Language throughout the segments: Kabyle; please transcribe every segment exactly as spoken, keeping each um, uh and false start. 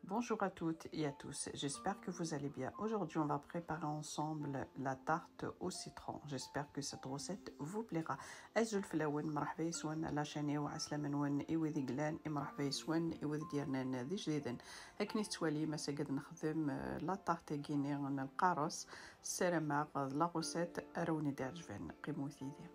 Bonjour à toutes et à tous, j'espère que vous allez bien. Aujourd'hui, on va préparer ensemble la tarte au citron. J'espère que cette recette vous plaira. Azul fell-awen, mṛeḥba yes-wen, la chaîne-iw, ɛeslama-nwen i wid i yellan, i mṛeḥba yes-wen i wid i d-yernan d ijdiden. Akken i tettwalim, ass-agi ad nexdem, euh, la tarte-agi-nni n lqaṛes. Ssarameɣ d la recette ara wen-d-iɛeǧben. Qqimet yid-i.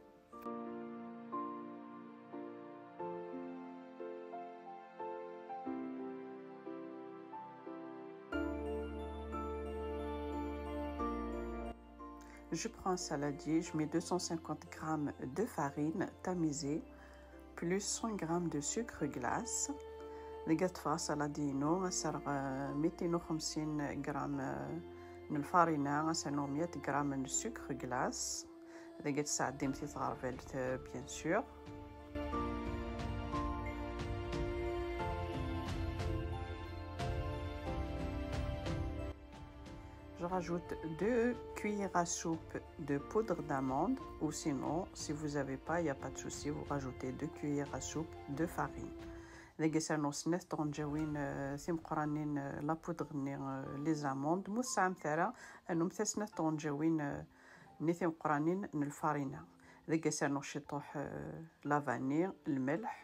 Je prends un saladier, je mets deux cent cinquante grammes de farine tamisée, plus cent grammes de sucre glace. Dagi ad ṭṭfeɣ asaladi-inu, ad as-rreɣ, euh, mitin u xemsin gram, euh, n lfarina, ad as-rnuɣ meyya gram n sucre glace. Dagi ad tesɛeddimt i tɣerbalt, euh, bien sûr. Je rajoute deux cuillères à soupe de poudre d'amande, ou sinon, si vous avez pas, il n'y a pas de souci, vous rajoutez deux cuillères à soupe de farine. Dagi ad as-rnuɣ snat tɣenǧawin, euh, timeqranin, euh, la poudre-nni, euh, les amandes. Ma ur tesɛimt ara, rnumt-as snat tɣenǧawin, euh, nni timeqranin n lfarina. Dagi ad as-rnuɣ ciṭuḥ, euh, la vanille, lmelḥ.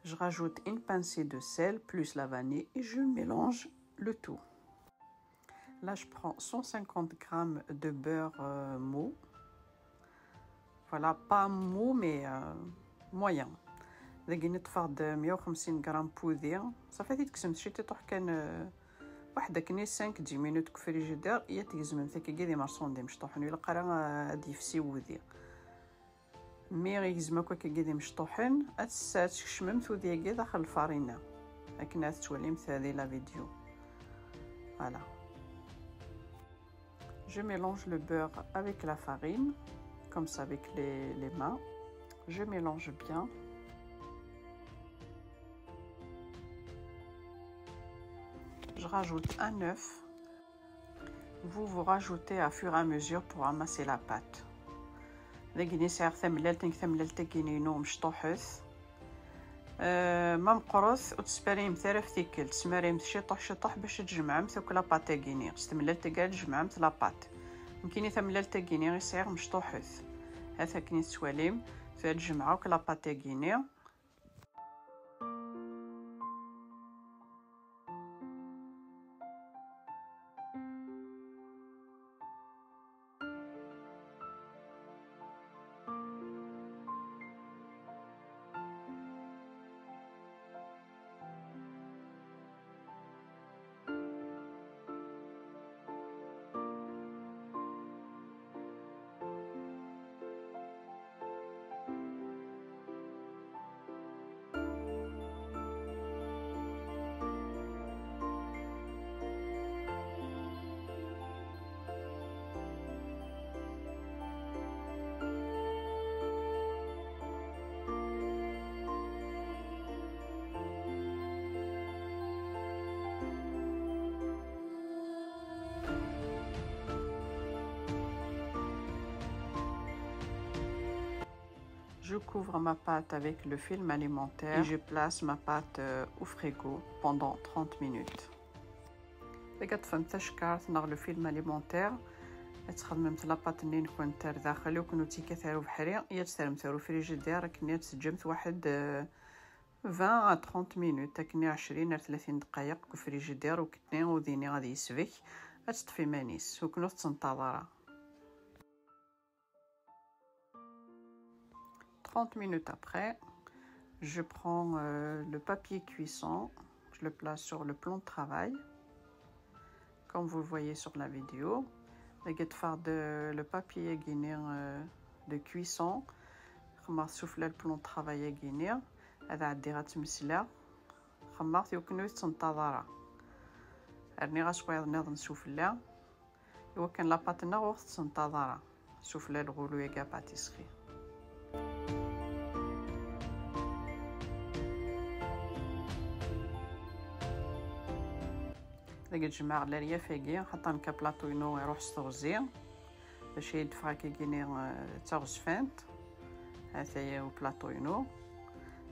Je rajoute une pincée de sel plus la vanille et je mélange le tout. Là, je prends cent cinquante grammes de beurre, euh, mou. Voilà, pas mou, mais, euh, moyen. Dagi ad ṭṭfeɣ-d meyya u xemsin gram n wudi. Ṣafi, ad t-id-tekksemt ciṭuḥ kan, euh, waḥed akken cinq dix minutes deg ufrijidir, ad t-tgezmemt akkagi d imerṣuɣen d imecṭuḥen, ur ilaq ara, euh, ad d-yefsi wudi. Mi igzem akk akkagi d imecṭuḥen, ad tes-, ad teskecmemt wudi-agi daxel lfarina, akken ad tettwalimt di la vidéo. Voilà. Je mélange le beurre avec la farine, comme ça avec les, les mains. Je mélange bien. Je rajoute un œuf. Vous, vous rajoutez à fur et à mesure pour amasser la pâte. Dagi sɛiɣ tamellalt, nekk tamellalt-agi-inu mecṭuḥet. Euh, ma meqqret, ur tt-sparayem ara ɣef tikkelt, tesmarayem ciṭuḥ ciṭuḥ bac ad tjemɛem akk la pâte-agi-ni. S temellalt-agi ara tjemɛem la pâte. Nekkini tamellalt-agi-ni i sɛiɣ mecṭuḥet. Hat akken i tettwalim, tura ad tjemɛeɣ akk la pâte-agi-ni. Je couvre ma pâte avec le film alimentaire et je place ma pâte, euh, au frigo pendant trente minutes. Dagi ad teṭṭfemt tacekkart neɣ le film alimentaire, ad txedmemt la pâte-nni-nkent ar daxel, ur ken-ur tt-yekkat ara ubeḥri, ad tt-terremt ar ufrijidir akken ad tt-teǧǧemt waḥed, euh, vingt à trente minutes, akken ɛecrin ar tlatin ddqayeq deg ufrijidir, akken udi-nni ad yesbek, ad teṭṭef iman-is, akken ur tettenṭaḍ ara. Trente minutes après, je prends, euh, le papier cuisson, je le place sur le plan de travail, comme vous le voyez sur la vidéo. Dagi ṭṭfeɣ le papier-agi-ni, euh, de cuisson, xemmeɣ-t sufella le plan de travail-agi-ni, ad ɛeddiɣ ad ttmeslaɣ, xemmeɣ-t i wakken ur tettenṭaḍ ara. Rniɣ-as wayeḍ nniḍen sufella, i wakken la pâte-nneɣ ur tettenṭaḍ ara sufella lɣulu-agi à pâtisserie. Dagi jemɛeɣ leryaf-agi, xaṭer nekk plateau-inu iruḥ s teɣzi, bac ad d-teffeɣ akkagi-ni, eh, d taɣezfant. Ataya uplaṭu-inu.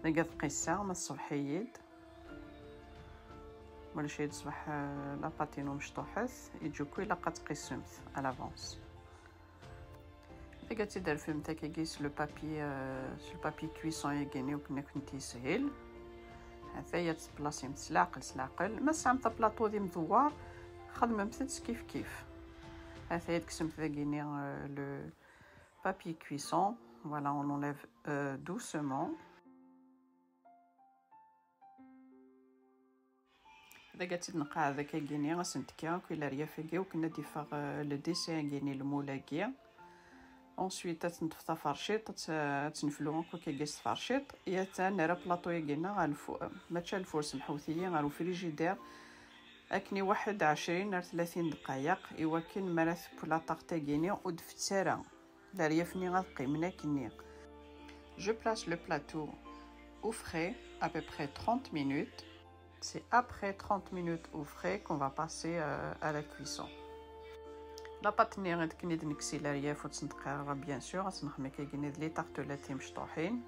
Dagi ad qisseɣ, ma tṣebbeḥ-iyi-d. Wala cay d ṣṣbeḥ, euh, la pâte-inu mecṭuḥet, et du coup ilaq ad tqissemt à l'avance. Tagi ad tt-id-terfemt akkagi s le papier, euh, s le papier cuisson-agi-nni, akken ad kent-yeshil. Ata-ya ad tt-tplacimt s leɛqel, s leɛqel. Ma tesɛamt aplaṭu d imdewwar, xedmemt-t s kif kif. Ata-ya ad tekksemt dagi-nni, euh, le papier cuisson. Voilà, on enlève, euh, doucement. Dagi ad tt-id-nqeɛɛed akkagi-nni, ad s-ntekki akk i leryaf-agi, akken ad d-iffeɣ, euh, le dessin-agi-nni, le moule-agi. Ensuite, ad tt-neṭṭef taferciṭ, ad tt-, ad tt-neflu akk akkagi s tferciṭ. Ata nerra plaṭu-agi-nneɣ ɣer lfu-, mačči ɣer lfur, semḥewt-iyi, ɣer ufrijider, akken i waḥed ɛecrin ar tlatin dqayeq, i wakken mi ara teww la tarte-agi-nni ur d-tfett ara. Leryaf-nni ad qqimen akkenni. Je place le plateau au frais à peu près trente minutes. C'est après trente minutes au frais qu'on va passer, euh, à la cuisson. La pâte-nni akken i d-nekkes i leryaf ur tt-neṭṭqir ara, bien sûr, ad tt-nexdem akkagi-nni d les tartelettes timecṭuḥin.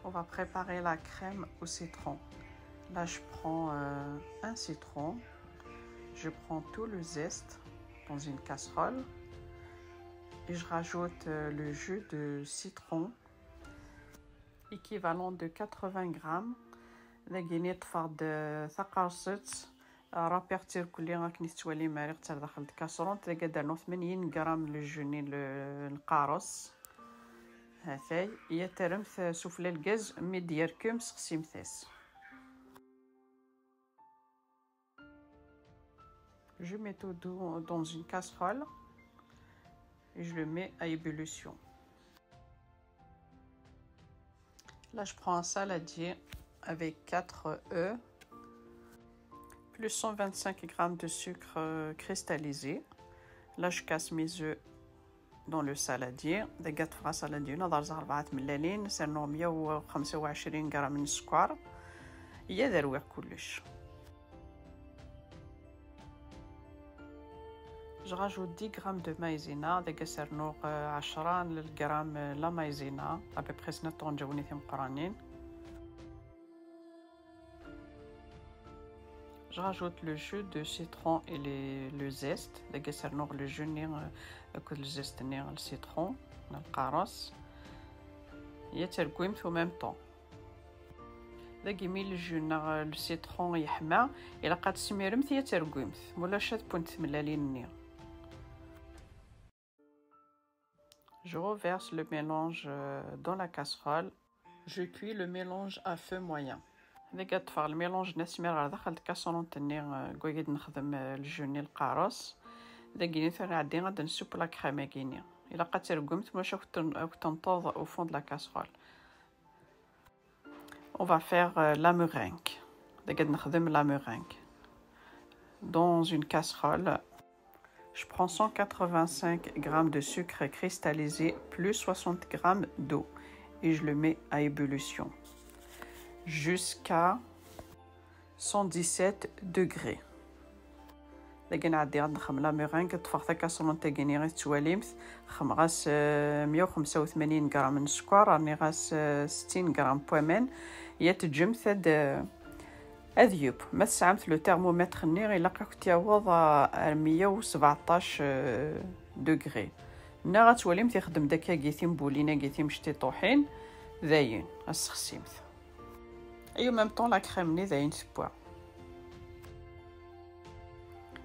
On va préparer la crème au citron. Là, je prends, euh, un citron. Je prends tout le zeste dans une casserole et je rajoute, euh, le jus de citron, équivalent de quatre-vingts grammes. Dagi-nni ṭṭfeɣ-d taqerṣet, rapiɣ-tt irkelli akken i tettwalim, rriɣ-tt ar daxel n tkaṣrunt. Dagi ad d-rnuɣ tmanyin gram n le jus-nni n lqareṣ. Hatay, ya terremt sufella lgaz, mi d-yerkem sexsimt-as. Je mets tout dans, dans une casserole et je le mets à ébullition. Là, je prends un saladier avec quatre œufs, plus cent vingt-cinq grammes de sucre, euh, cristallisé. Là, je casse mes œufs dans le saladier. Dagi ad ṭṭfeɣ asaladi-inu, ad rẓeɣ rebɛa tmellalin, ad s-rnuɣ meyya u xemsa u ɛecrin gram n sskeṛ. Ya ad rwiɣ kullec. Je rajoute dix grammes de maïzena, dagi ad s-rnuɣ, euh, ɛecra n lgram, euh, la maïzena, à peu près snat tɣenǧawin timeqqranin. Je rajoute le jus de citron et les, le zeste. Dagi ad s-rnuɣ le jus-nni, euh, akked le zeste-nni, le citron, n lqareṣ. Ya tergwimt au même temps. Dagi mi le jus neɣ le citron yeḥma, ilaq ad tesmiremt ya tergwimt, mulac ad wwent tmellalin-nni. Je reverse le mélange, euh, dans la casserole. Je cuis le mélange à feu moyen. Dagi ad ṭṭfeɣ lmilanj-nni ad t-smireɣ ɣer daxel n tkaṣrunt-nni, euh, deg wagi d-nexdem, euh, le jus-nni lqareṣ. Dagi-nni ad nɛeddi ad d-nsubb la crème-agi-nni. Ilaq ad tergwimt, maca ad kent-, ad kent-tenṭeḍ au fond de la casserole. On va faire, euh, la meringue. Dagi ad nexdem la meringue. Dans une casserole, je prends cent quatre-vingt-cinq grammes de sucre cristallisé plus soixante grammes d'eau et je le mets à ébullition jusqu'à cent dix-sept degrés. Dagi nɛeddi ad nxem la meringue, ṭṭfeɣ takaṣrunt-agi-nni i tettwalimt, xemɣ-as, euh, meyya u xemsa u tmanyin gram n sskeṛ, rniɣ-as, euh, settin gram n waman, ya teǧǧemt ad, ad yeww. Ma tesɛamt le thermomètre-nni, ilaq ad kent-yaweḍ, euh, ar meyya u sbeɛṭac, euh, degrés. Neɣ ad twalimt ixdem-d akkagi timbulin-agi timecṭiṭuḥin, dayen, ad sexsimt. Et en même temps, la crème-nni dayen tewwa.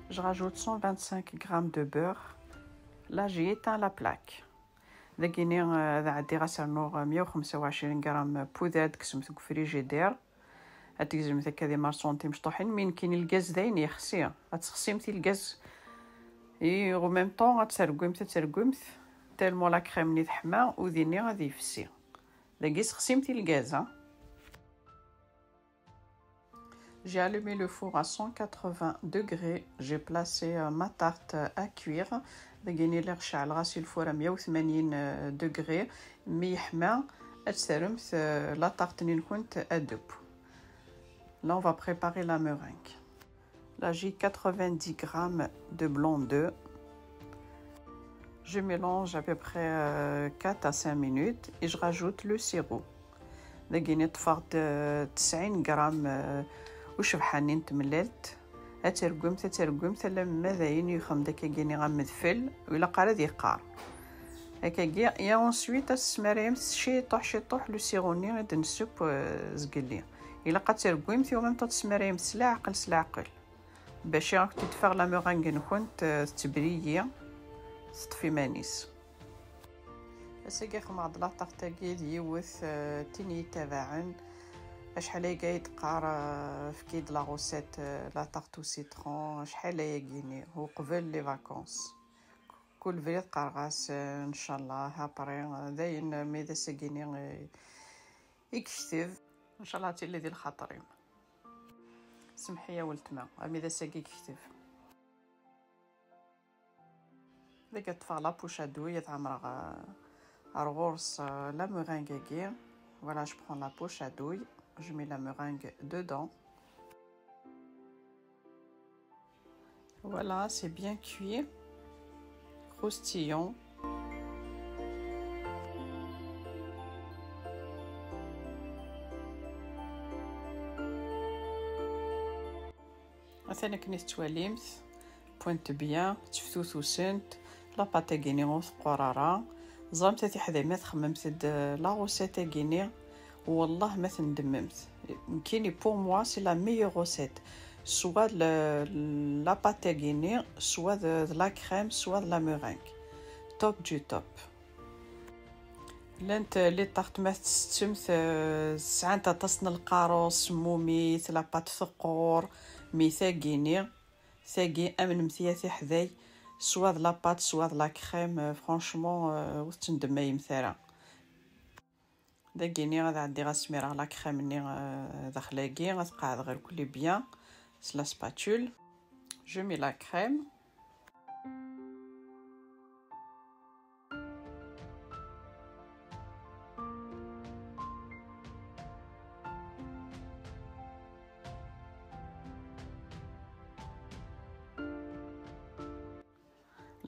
Je rajoute cent vingt-cinq grammes de beurre. Là, j'ai éteint la plaque. Dagi-nni, euh, ad ɛeddiɣ ad s-rnuɣ, euh, meyya u xemsa u ɛecrin gram n puder ad d-tekksemt deg ufrijidir. Ad tegzemt akka d imerṣuɣen timecṭuḥin, mi nekkini lgaz dayen yexsi. Ad tessexsimt i lgaz. Et en même temps, ad tergwimt, ad tergwimt. Tellement la crème-nni teḥma, udi-nni ad yefsi. Dagi sexsimt i lgaz, ha. J'ai allumé le four à cent quatre-vingts degrés. J'ai placé, euh, ma tarte à cuire. Dagi-nni lliɣ ceɛleɣ-as i lfur à meyya u tmanyin degrés. Mi yeḥma, ad terremt, euh, la tarte-nni-nkent ad teww. Là, on va préparer la meringue. Là, j'ai quatre-vingt-dix grammes de blanc d'œuf. Je mélange à peu près euh, quatre à cinq minutes et je rajoute le sirop. Dagini ṭṭfeɣ-d euh, tesɛin grammes euh, ucebḥa-nni n temlalt. Ad tergwimt, ad tergwimt alamma d ayen yuxem-d akkagini am udfel, ur ilaq ara ad yeqqar. Akkagi, et ensuite ad tesmarayemt ciṭuḥ ciṭuḥ le sirop-nni i d-nesseww euh, zgelli. Ilaq ad tergwimt i umemt ad tesmarayemt s leɛqel, s leɛqel. Bac ad k-id-teffeɣ la meringue-nkent euh, tettbriyi, teṭṭef iman-is. Ass-agi xedmeɣ-d la tarte-agi d yiwet euh, tin yettabaɛen. Acḥal ayagi ay d-qqar euh, efk-iyi-d la recette euh, la tarte au citron, acḥal ayagi-ni uqbel les vacances. Kul brid qqareɣ-as euh, ncallah après euh, dayen mi d ass-agi-ni euh, i yekteb. Ncallah ad tili di lxaṭer-im. Semḥ-iyi a weltma, armi d ass-agi i yekteb. Dagi ṭṭfeɣ la poche à douille ad ɛemreɣ euh, ar ɣur-s euh, la meringue-agi. Voilà, je prends la poche à douille, je mets la meringue dedans. Voilà, c'est bien cuit, croustillant. Atan akken i tettwalimt, pointe bien, tteftutusent, la pâte-agi-ni ur teqqur ara. Ẓrimt a tiḥday ma txemmemt-d la recette-agi-ni, wallah ma tendemmemt. Nekkini, pour moi, c'est la meilleure recette. Soit le- la pâte-agi-ni, soit de, de la crème, soit de la meringue. Top du top. Llant les tartes ma tettettemt euh, sɛant aṭas n lqaru, semmumit, la pâte teqqur, mi tagi-ni, tagi amnemt-iyi a tiḥday, soit de la pâte, soit de la crème, euh, franchement euh, ur tettendemmayemt ara. Dagini ad ɛeddiɣ ad smireɣ la crème-nni euh, daxel-agi, ad qeɛdeɣ irkelli bien s la spatule. Je mets la crème.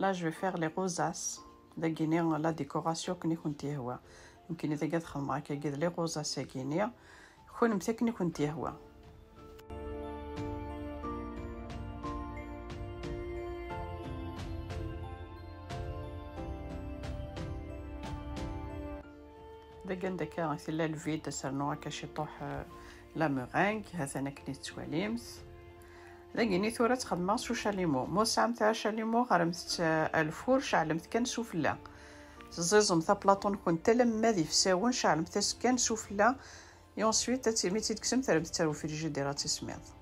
Là, je vais faire les rosaces. Dagini la décoration akken i kent-yehwa. Nekkini dagi ad xedmeɣ akkagi d les rosaces-agi-ni. Kunemti akken i kent-yehwa. Dagi anda akka tella lvide, ad s-rnuɣ akka ciṭuḥ euh, la meringue, ha-t-an akken i tettwalimt. Dagini tura ad t-xedmeɣ s ucalimu. Ma ur tesɛimt ara acalimu, ɣremt-t euh, ar lfur, ceɛlemt kan sufella. Teẓẓiẓemt aplaṭu-nkent alamma d ifsawen, ceɛlemt-as kan sufella. Et ensuite, ad tt- mi tt-id-tekksemt, rremt-tt ar ufrijidir ad tismiḍ.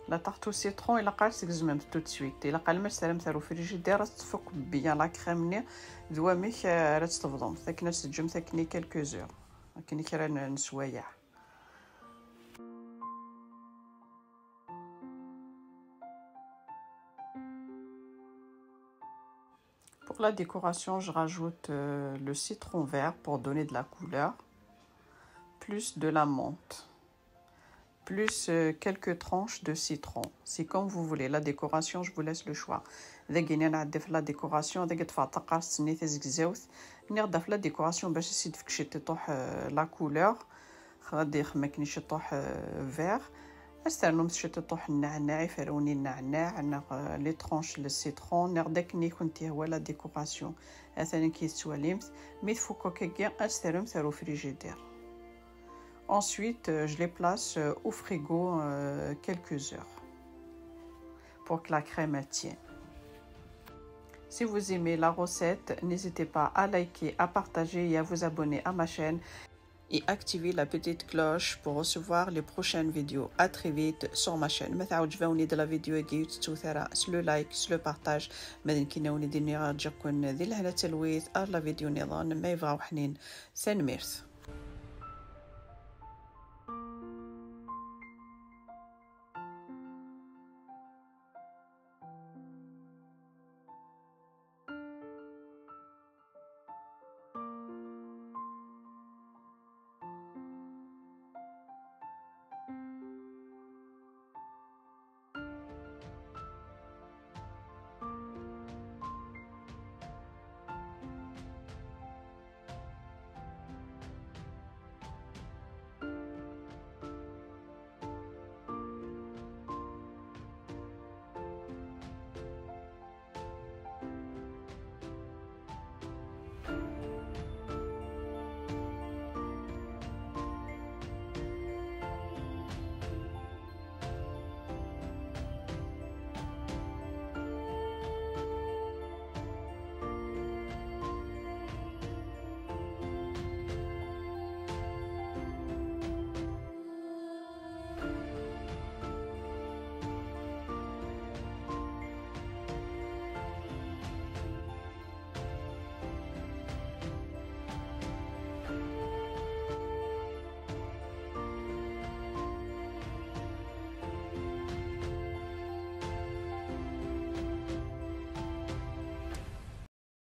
La tarte au citron, ilaq ara tgezmemt tout de suite. Ilaq alma ad terremt ar ufrijidir, ad tfuk bien la crème-nni, d wamek euh, ara tt-tebḍumt. Akken ad tt-teǧǧemt akken i quelques heures. Akken i kra n n sswayeɛ. Pour la décoration, je rajoute euh, le citron vert pour donner de la couleur, plus de la menthe, plus euh, quelques tranches de citron. C'est comme vous voulez. La décoration, je vous laisse le choix. Dagini ad nɛeddi ɣef la décoration, dagi ṭṭfeɣ taqarst-nni tazegzawt. Nniɣ-d ɣef la décoration bac ad s-id-tefk ciṭuḥ euh, la couleur. Ad ixem akken ciṭuḥ euh, vert. Ad s-ternumt ciṭuḥ n nneɛneɛ, iferrwen n nneɛneɛ, neɣ euh, les tranches n le citron, neɣ d akken i kent-yehwa la décoration. Atan akken i tettwalimt. Mi tfuk akkagi, ad s-terremt ar ufrijidir. Ensuite, euh, je les place euh, au frigo euh, quelques heures pour que la crème elle tienne. Si vous aimez la recette, n'hésitez pas à liker, à partager et à vous abonner à ma chaîne et activer la petite cloche pour recevoir les prochaines vidéos. À très vite sur ma chaîne. Ma teɛǧeb-awen-id la vidéo-agi, ur tettut ara s le like, s le partage. Ma d nekkini a wen-id-iniɣ rǧiɣ-ken di lehna d talwit ar la vidéo niḍen ma yebɣa uḥnin. Tanemmirt.